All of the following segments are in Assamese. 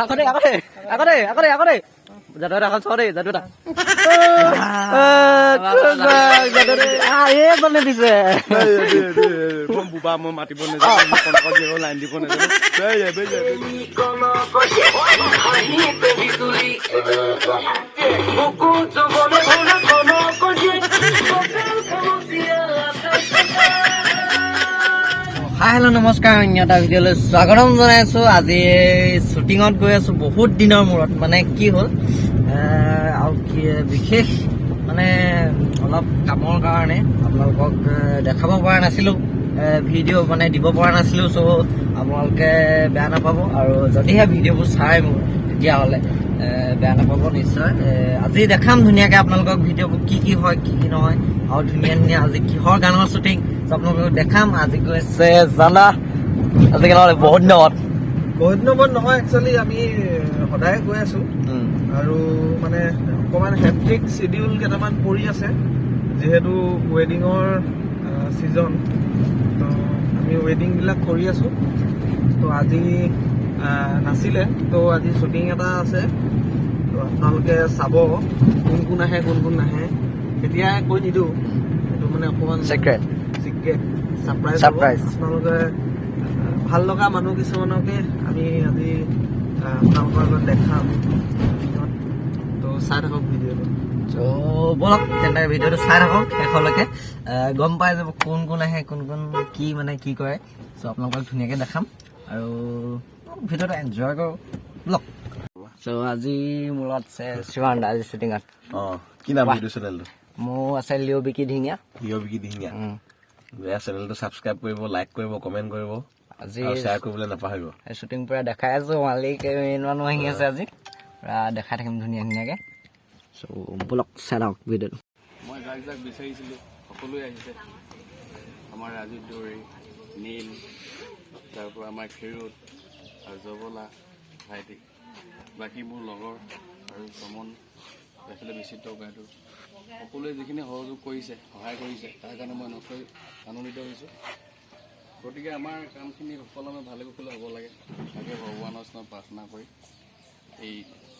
আকৌ দে, আকৌ দে, আকৌ দে, আকৌ দে, আকৌ দে। যাদু এটা এখন চাওঁ দেই, যাদু এটা। এইজনে দিছে। মই বোবা, মই মাতিব নাজানো, মই কনকত জীয়েকক লাইন দিব নাজানো। হাই, হেল্ল', নমস্কাৰ, অন্য এটা ভিডিঅ'লৈ স্বাগতম জনাইছোঁ। আজি শ্বুটিঙত গৈ আছোঁ বহুত দিনৰ মূৰত। মানে কি হ'ল, আৰু কি বিশেষ মানে অলপ কামৰ কাৰণে আপোনালোকক দেখাব পৰা নাছিলোঁ, ভিডিঅ' মানে দিব পৰা নাছিলোঁ। চ' আপোনালোকে বেয়া নাপাব আৰু যদিহে ভিডিঅ'বোৰ চাই মোৰ, তেতিয়াহ'লে বেয়া নাপাব নিশ্চয়। আজি দেখাম ধুনীয়াকৈ আপোনালোকক ভিডিঅ'বোৰ, কি কি হয়, কি কি নহয় আৰু ধুনীয়া ধুনীয়া আজি কিহৰ গানৰ শ্বুটিং আপোনালোকক দেখাম। আজি গৈছে জানা, আজি কেনেকুৱা, বহুত দিনৰ মূৰত। বহুত দিনৰ মূৰত নহয়, একচুৱেলি আমি সদায় গৈ আছো আৰু মানে অকণমান হেক্টিক চিডিউল কেইটামান পৰি আছে, যিহেতু ৱেডিঙৰ ছিজন। তো আমি ৱেডিংবিলাক কৰি আছো। তো আজি নাছিলে, তো আজি শ্বুটিং এটা আছে। তো আপোনালোকে চাব কোন কোন আহে, কোন কোন নাহে এতিয়া কৈ নিদিওঁ। সেইটো মানে অকণমান চিক্ৰেট। Secret, surprise. Surprise. আপোনালোকে ভাল লগা মানুহ কিছুমানকে আমি আজি আপোনালোকৰ আগত দেখাম। তো চাই থাকক ভিডিঅ'টো। চ' ব'লক তেন্তে, ভিডিঅ'টো চাই থাকক শেষলৈকে। গম পাই যাব কোন কোন আহে, কোন কোন কি মানে কি কৰে। চ' আপোনালোকক ধুনীয়াকৈ দেখাম আৰু ভিডিঅ'টো এনজয় কৰোঁ, ব'লক। চ' আজি মোৰ লগত আছে শিৱান, আজি শ্বুটিঙত। অঁ, কি নাম ভিডিঅ' চেনেলটো? মোৰ আছে লিঅ' বিকি ধিঙীয়া। লিঅ' বিকি দিহিঙীয়া। বেয়া চেনেলটো ছাবস্ক্ৰাইব কৰিব, লাইক কৰিব, কমেণ্ট কৰিব আজি আৰু শ্বেয়াৰ কৰিবলৈ নাপাহৰিব। শ্বুটিং পুৰা দেখাই আছো। মালিক মেইন মানুহ আহি আছে, আজি পুৰা দেখাই থাকিম ধুনীয়া ধুনীয়াকৈ। চ' ব'লক, চাই থাকক ভিডিঅ'টো। মই যাক যাক বিচাৰিছিলোঁ সকলোৱে আহিছে। আমাৰ ৰাজীৱ দুৱৰী, নীল, তাৰপৰা আমাৰ ক্ষীৰোদ আৰু জবলা ভাইটি, বাকী মোৰ লগৰ আৰু চমন, এইফালে বিচিত্ৰ গাইটো, সকলোৱে যিখিনি সহযোগ কৰিছে, সহায় কৰিছে, তাৰ কাৰণে মই নথৈ আনন্দিত হৈছোঁ। গতিকে আমাৰ কামখিনি সুকলমে ভালে কুশলে হ'ব লাগে, তাকে ভগৱানৰ ওচৰত প্ৰাৰ্থনা কৰি এই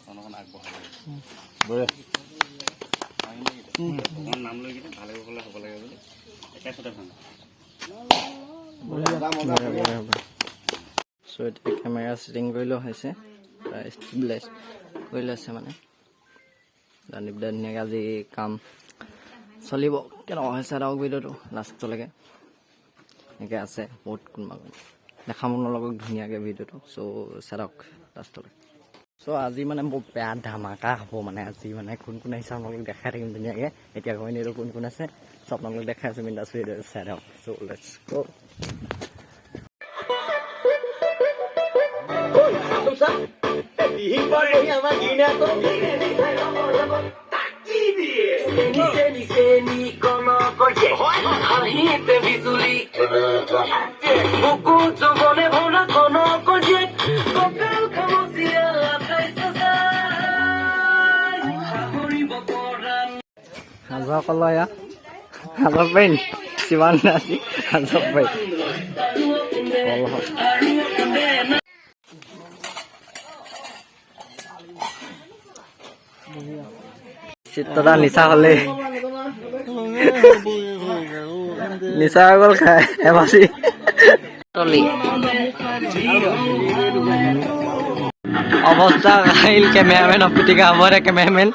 অনুষ্ঠান আগবঢ়াব লাগে। ভগৱানৰ নাম লৈ কিনে ভালে কুশলে হ'ব লাগে বুলি একে চতে ভাঙ। চ' এতিয়া কেমেৰা ছেটিং কৰি লোৱা হৈছে, ষ্টেবিলাইজ কৰি লৈছে। মানে দানিপ দা ধুনীয়াকৈ আজি কাম চলিব। কেনেকুৱা হৈছে চাওক ভিডিঅ'টো লাষ্টলৈকে। এনেকৈ আছে বহুত কোনোবা, দেখাম আপোনালোকক ধুনীয়াকৈ ভিডিঅ'টো। চ' চাওক লাষ্টলৈকে। চ' আজি মানে বৰ বেয়া ধামাকা হ'ব। মানে আজি মানে কোন কোন আহিছে আপোনালোকক দেখাই থাকিম ধুনীয়াকৈ। এতিয়া কৈ নিদিওঁ কোন কোন আছে। চ' আপোনালোকক দেখাই আছোঁ, বিন্দাছ ভিডিঅ'টো চাই থাকক। চ' let's গ'। হাজৰ কলয়া হাজৰ পেন শিৱান আজি হাজৰ পেন কলহ। চিত্ৰদা নিচা হলে নিচা হৈ গ'ল, খাই এবাচি তলি অৱস্থা কাহিল। কেমেৰামেন পিটিকা হ'ব দে। কেমেৰামেন,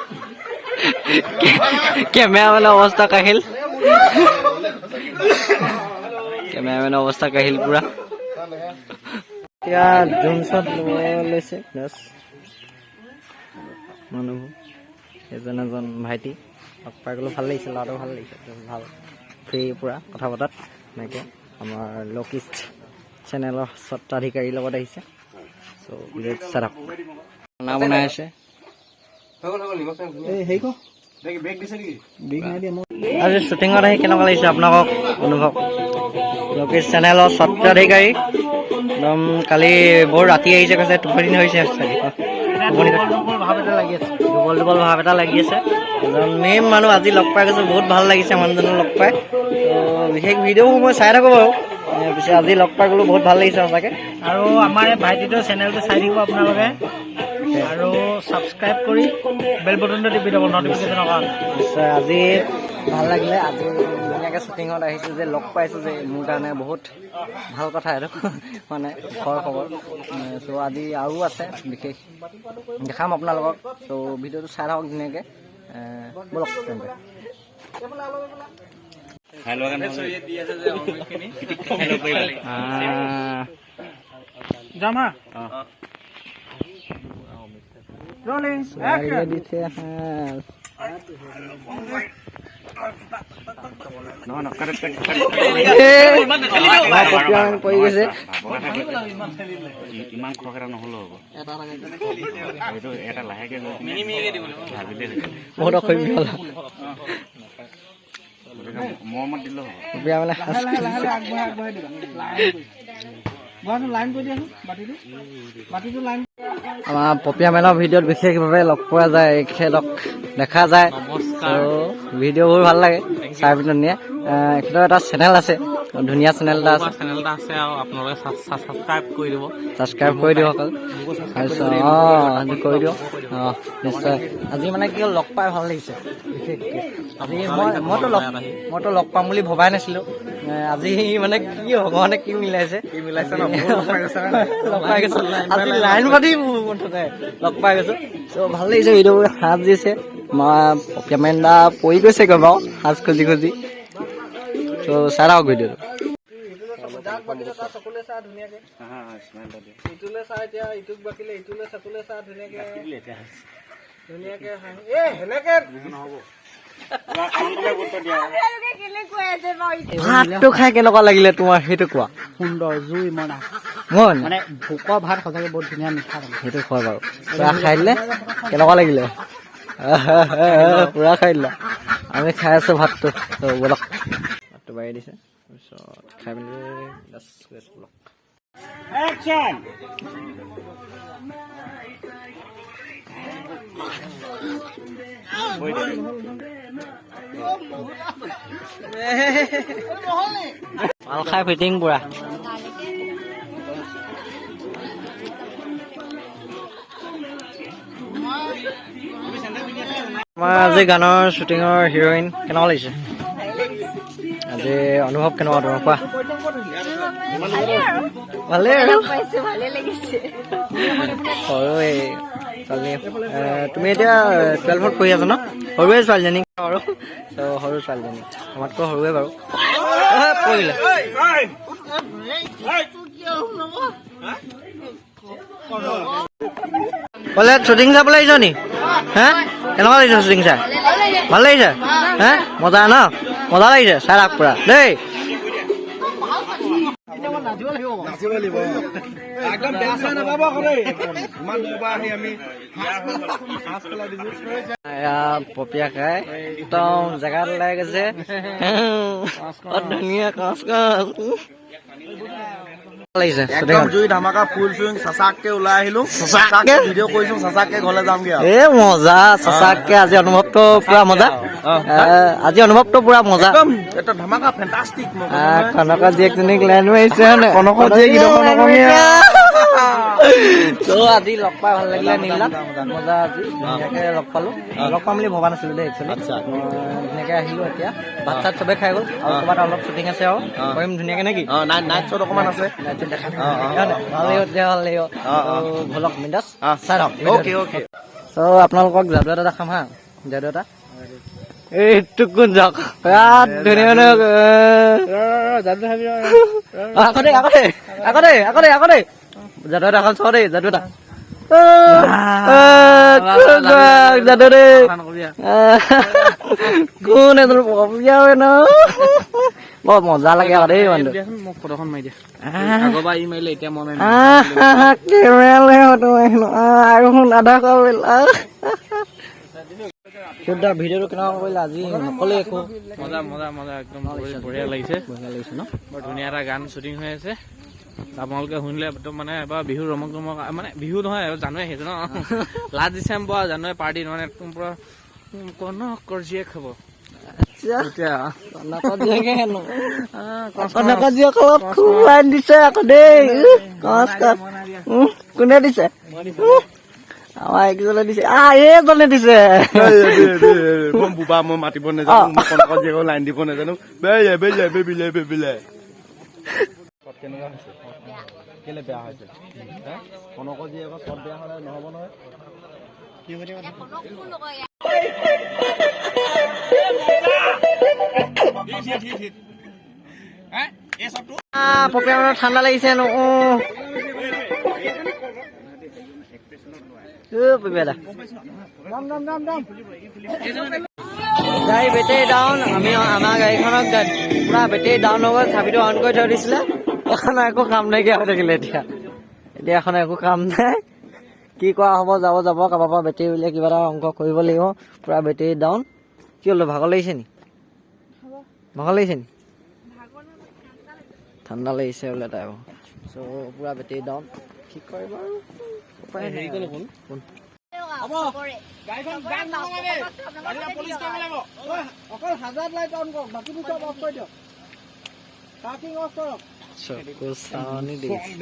কেমেৰামেনৰ অৱস্থা কাহিল, কেমেৰামেনৰ অৱস্থা কাহিল পুৰা। এতিয়া ড্ৰোন শ্বট ল'ব লৈছে বাছ মানুহবোৰ। এজন এজন ভাইটি লগ পাই গ'লো, ভাল লাগিছে। ল'ৰাটো ভাল লাগিছে, ভাল ফ্ৰী পুৰা কথা পতাত। এনেকৈ আমাৰ লকিষ্ট চেনেলৰ স্বত্বাধিকাৰীৰ লগত আহিছে। চ' ভিডিঅ'টো চাই থাকক। খানা বনাই আছে। হেৰি ক। আজি শ্বুটিঙত আহি কেনেকুৱা লাগিছে আপোনালোকক অনুভৱ? লকিষ্ট চেনেলৰ স্বত্বাধিকাৰী একদম কালি বৰ ৰাতি আহিছে, কৈছে টোপনি ধৰিছে চাগে। দুৰ্বল দুৰ্বল ভাৱ এটা লাগি আছে। এজন মেইন মানুহ আজি লগ পাই গৈছোঁ, বহুত ভাল লাগিছে মানুহজনক লগ পাই। ত' বিশেষ ভিডিঅ'বোৰ মই চাই থাকোঁ বাৰু, পিছে আজি লগ পাই গ'লো, বহুত ভাল লাগিছে সঁচাকৈ। আৰু আমাৰ এই ভাইটিটোৰ চেনেলটো চাই থাকিব আপোনালোকে, আৰু ছাবস্ক্ৰাইব কৰি বেল বটনটো টিপি দিব নটিফিকেশ্যনৰ কাৰণে। নিশ্চয় আজি ভাল লাগিলে, আজি ধুনীয়াকৈ শ্বুটিঙত আহিছোঁ যে লগ পাইছোঁ যে, মোৰ কাৰণে বহুত ভাল কথা এইটো, মানে সুখৰ খবৰ। চ' আজি আৰু আছে বিশেষ দেখাম আপোনালোকক, চ' ভিডিঅ'টো চাই থাকক ধুনীয়াকৈ। ব'লক তেন্তে। যাম হা। ছোৱালীয়ে দিছে সাজ। পৰি গৈছে। ইমান খৰক এটা নহ'লেও হ'ব, এইটো এটা লাহেকে বহুত অসভ্য হ'ল। মৰমত দিলেও হ'ব। বিয়া মানে সাজ আমাৰ পপীয়া মেনৰ ভিডিঅ'ত বিশেষভাৱে লগ পোৱা যায়, এখেতক দেখা যায়। ভিডিঅ'বোৰ ভাল লাগে চাই পিনে ধুনীয়া। এখেতৰ এটা চেনেল আছে, ধুনীয়া চেনেল এটা আছে। চেনেল এটা আছে আৰু আপোনালোকে ছাবস্ক্ৰাইব কৰি দিব। ছাবস্ক্ৰাইব কৰি দিয়ক অকল। তাৰপিছত অঁ কৰি দিয়ক। অঁ নিশ্চয়। আজি মানে কি হ'ল, লগ পাই ভাল লাগিছে বিশেষকৈ। আজি মইতো লগ পাম বুলি ভবাই নাছিলোঁ। আজি মানে কি ভগৱানে কি মিলাইছে, লগ পাই গৈছো আজি, লাইন পাতি মুঠতে লগ পাই গৈছো। চ' ভাল লাগিছে ভিডিঅ'বোৰ। সাজ দিছে, মই পপীয়া মেন্দা পৰি গৈছেগৈ বাৰু সাজ খুজি খুজি। চ' চাই থাকক ভিডিঅ'টো। ইটোলৈ চা, এতিয়া ইটোক বাকিলে ইটোলৈ চকুলৈ চা, ধুনীয়াকে ধুনীয়াকে হাঁহি। এ সেনেকে ভাতটো খাই কেনেকুৱা লাগিলে তোমাৰ সেইটো কোৱা? সুন্দৰ জুই মনা, মন মানে ভোকৰ ভাত সঁচাকে বহুত ধুনীয়া মিঠা মানে। সেইটো খোৱা বাৰু, পুৰা খাই দিলে কেনেকুৱা লাগিলে? পুৰা খাই দিলা। আমি খাই আছো ভাতটো। ব'লক, ভাতটো বাঢ়ি দিছে, তাৰপিছত খাই মেলি ব'লক। মাল খাই ফিটিং পুৰা। আমাৰ আজি গানৰ শ্বুটিঙৰ হিৰইন কেনেকুৱা লাগিছে আজি? অনুভৱ কেনেকুৱা তোমাৰ কোৱা? ভালেই আৰু সৰু এই ছোৱালী। তুমি এতিয়া 12ত পঢ়ি আছা ন? সৰুৱে ছোৱালীজনী বাৰু, সৰু ছোৱালীজনী আমাতকৈ সৰুৱে বাৰু। পৰিলে ক'লে শ্বুটিং চাবলৈ আহিছ নি? হা, কেনেকুৱা লাগিছে শ্বুটিং চাই? ভাল লাগিছে? হা, মজা ন? মজা লাগিছে চাই থাক পুৰা দেই। পপীয়া খাই একদম জেগাত ওলাই গৈছে, ধুনীয়া কাঁচ কাঁচ লাগিছে। একদম জুই ধামাকা ফুল চুইং, চাচাককে ওলাই আহিলো, চাচাককে ভিডিঅ' কৰিছো, চাচাককে ঘৰলৈ যামগে। এ মজা, চাচাককে আজি অনুভৱটো পুৰা মজা। আজি অনুভৱটো পুৰা মজা, একদম এটা ধামাকা ফেণ্টাষ্টিক। কনকৰ জীয়েকজনীক লাইন মাৰিছে। কনকৰ জীয়েক। আজি লগ পাই ভাল লাগিলে নীলা, মজা। আজি ধুনীয়াকে লগ পালো, লগ পাম বুলি ভবা নাছিলো দেই একচুৱেলি। ধুনীয়াকে আহিলো, এতিয়া ভাত চাত চবে খাই গ'ল। আৰু ক'ৰবাত অলপ শ্বুটিং আছে আৰু কৰিম ধুনীয়াকে নেকি? নাইট শ্বট অকণমান আছে, নাইট শ্বট দেখাম, ভাল লাগিব তেতিয়া, ভাল লাগিব। ব'লক মিন্দাছ চাই থাকক। Okay okay. চ' আপোনালোকক যাদু এটা দেখাম হা, যাদু এটা। এইটো কোন যাওক, বিৰাট ধুনীয়া। আগতে আগতে আগতে আগতে আগতে যাদু এটা এখন চাওঁ দেই, যাদু এটা, যাদু দেই। কোন এজন পপীয়া ন, বৰ মজা লাগে আকৌ দেই মানুহটো। ভিডিঅ'টো কেনেকুৱা কৰিলে আজি নকলে একো? মজা মজা মজা, একদম বঢ়িয়া লাগিছে, বঢ়িয়া লাগিছে ন? বৰ ধুনীয়া এটা গান শ্বুটিং হৈ আছে। আপোনালোকে শুনিলে একদম মানে এবাৰ বিহু ৰমক জমক, মানে বিহু নহয়, জানুৱাৰী আহিছে ন, লাষ্ট ডিচেম্বৰ জানুৱাৰী পাৰ্টি, মানে একদম পুৰা কনকৰ জীয়েক হ'ব এতিয়া। কনকৰ জীয়েক অলপ খুব লাইন দিছে আকৌ দেই। কচ কচ, কোনে দিছে? আমাৰ এইকেইজনে দিছে, এইজনে দিছে। মই বোবা, মই মাতিব নাজানো, মই কনকৰ জীয়েকক লাইন দিব নাজানো। বে বে বে বিলে বে বিলে। কেনেকুৱা হৈছে? কেলে বেয়া হৈছে? কনকৰ জীয়েকৰ চব বেয়া হ'লে নহ'ব নহয়। পপীয়া, ঠাণ্ডা লাগিছে হেনো। পপীয়া, গাড়ী বেটেৰী ডাউন। আমি আমাৰ গাড়ীখনক পুৰা বেটেৰী ডাউন হৈ গ'ল। চাবিটো অন কৰি থৈ দিছিলে, এখন একো কাম নাইকিয়া হৈ থাকিলে। এতিয়া এখন একো কাম নাই। কি কৰা হ'ব? যাব যাব, কাৰোবাৰ পৰা বেটেৰী উলিয়াই কিবা এটা অংক কৰিব লাগিব। পুৰা বেটেৰী ডাউন। কি হ'ল, ভাগৰ লাগিছে নি? ভাগৰ লাগিছে নি? ঠাণ্ডা লাগিছে বোলে তাই। চ' পুৰা বেটেৰী ডাউন, কি কৰিব আৰু, উপায় নাই। কোন? অকল হাজাৰ লাইট অন কৰক, বাকীবোৰ চব অফ কৰি দিয়ক, পাৰ্কিং অফ কৰক। চকু চাৱনি দিছে,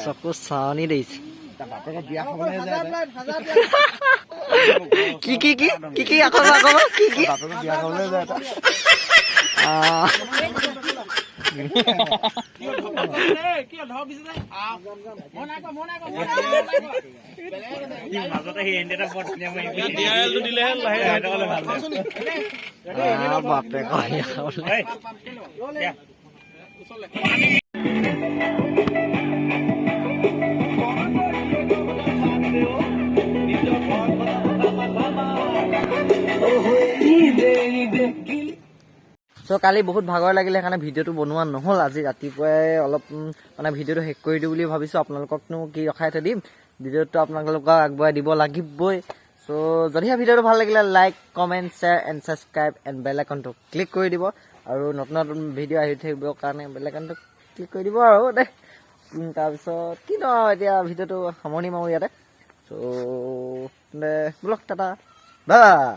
চকু চাৱনি দিছে। হাজাৰ লাইট, হাজাৰ লাইট। কি কি কি কি কি? আকৌ আকৌ, কি কি? বিয়া খাবলৈ যায়। আহ। বাপেক। চ' কালি বহুত ভাগৰ লাগিলে, সেইকাৰণে ভিডিঅ'টো বনোৱা নহ'ল। আজি ৰাতিপুৱাই অলপ মানে ভিডিঅ'টো শেষ কৰি দিওঁ বুলি ভাবিছোঁ। আপোনালোককনো কি ৰখাই থৈ দিম, ভিডিঅ'টো আপোনালোকক আগবঢ়াই দিব লাগিবই। চ' যদিহে ভিডিঅ'টো ভাল লাগিলে, like, comment, share and subscribe and bell আইকনটো ক্লিক কৰি দিব আৰু নতুন নতুন ভিডিঅ' আহি থাকিবৰ কাৰণে বেল আইকনটো ক্লিক কৰি দিব আৰু দেই। তাৰপিছত কিনো আৰু, এতিয়া ভিডিঅ'টো সামৰণি মাৰোঁ ইয়াতে। চ' ব'লক, টাটা, বাই।